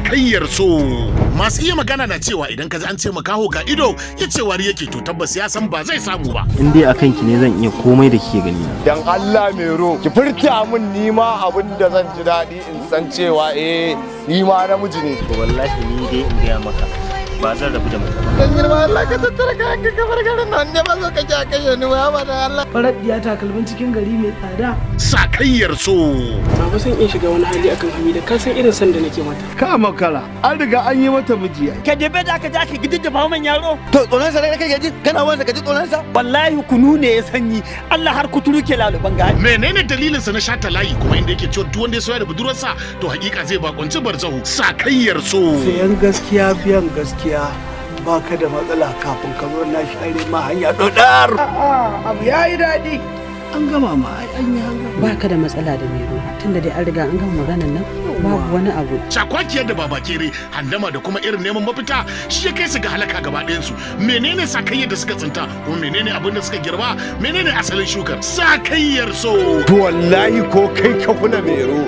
Sakayyar So. Masu iya magana na cewa idan ka ji an ce makaho ga ido, ya ce wari yake, to tabbas ya san ba zai samu ba. In dai akan ki ne, zan iya komai da kike gani na. Dan Allah Mero, ki furta min nima abin da zan ji daɗi, in san cewa eh, ni ma namiji ne. To wallahi ni dai in gaya maka, ba zan rabu da mace ba. Dan girma Allah ka tattara kayan ka kamar garin nan ne, ba zo ka ji a kashe ni ba ba, dan Allah. Farar diya, takalmin cikin gari mai tsada. Sakayyar So. Baba, zan iya shiga wani hali akan Hamida, ka san irin san da nake mata. Ka makara, an riga an yi mata miji. Ka debe da aka ja ka gididdifa man yaro. To tsoron sa ne kake ji? Kana wansa ka ji tsoron sa? Wallahi kunu ne ya sanyi, Allah har kuturu ke laluban gani. Menene dalilinsa na shata layi, kuma inda yake cewa duk wanda ya soya da budurwarsa to hakika zai bakunci barzahu? Sakayyar So. Sayan gaskiya, biyan gaskiya, baka da matsala. Kafin ka zo na share ma hanya dodar. Abu ya yi daɗi, an gama ma, ai an yi an gama. Ba ka da matsala da Mero, tunda dai an riga an gama maganan nan, babu wani abu. Cakwakiyar da babakere, handama da kuma irin neman mafita shi ya kai su ga halaka gaba ɗayansu. Menene sakayyar da suka tsinta, kuma menene abin da suka girba? Menene asalin shukar? Sakayyar So. To wallahi ko kai ka kula Mero,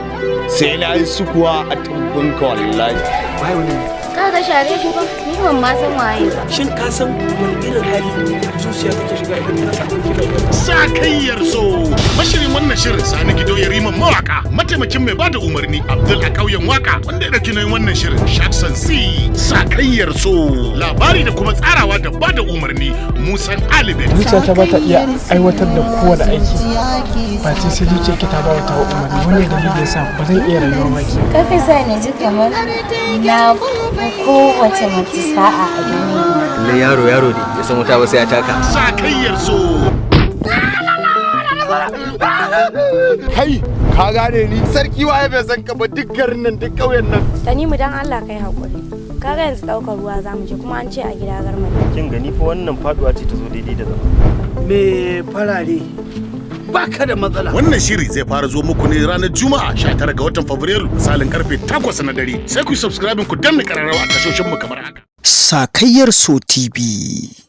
sai na yi sukuwa a tumbinka wallahi. Ka share shi ba? Ni ban ma san waye ba. Shin ka san wani irin hali zuciya take shiga idan ta rasa abokin rayuwa? Sakayyar So. Mashirin wannan shirin, Sani Gido Yariman Mawaka. Mataimakin mai bada umarni, Abdul a Kauyen Waka. Wanda ya dauki nauyin wannan shirin, Shakson C. Sakayyar So. Labari da kuma tsarawa da bada umarni, Musan Alibet. Zuciyata ba ta iya aiwatar da kowane aiki ba sai zuciyarki ta ba wata umarni. Wannan dalilin yasa ba zan iya rayuwa ba ki. Kaka sa ni ji kamar na fi kowace mace sa'a a duniya. Lallai yaro yaro ne, ya san wuta ba sai ya taka. Sakayyar So. Kai, ka gane ni? Sarki, waye bai san ka ba duk garin nan, duk ƙauyen nan? Tanimu, dan Allah kai hakuri. Kaga yanzu ɗaukar ruwa za mu je, kuma an ce a gida garma. Kin gani fa, wannan faduwa ce ta zo daidai da zama. Me farare, baka da matsala. Wannan shiri zai fara zo muku ne ranar Juma'a 19 ga watan Fabrairu, misalin karfe 8 na dare. Sai ku yi subscribe, ku danna kararrawa a tashoshin mu kamar haka. Sakayyar So TV.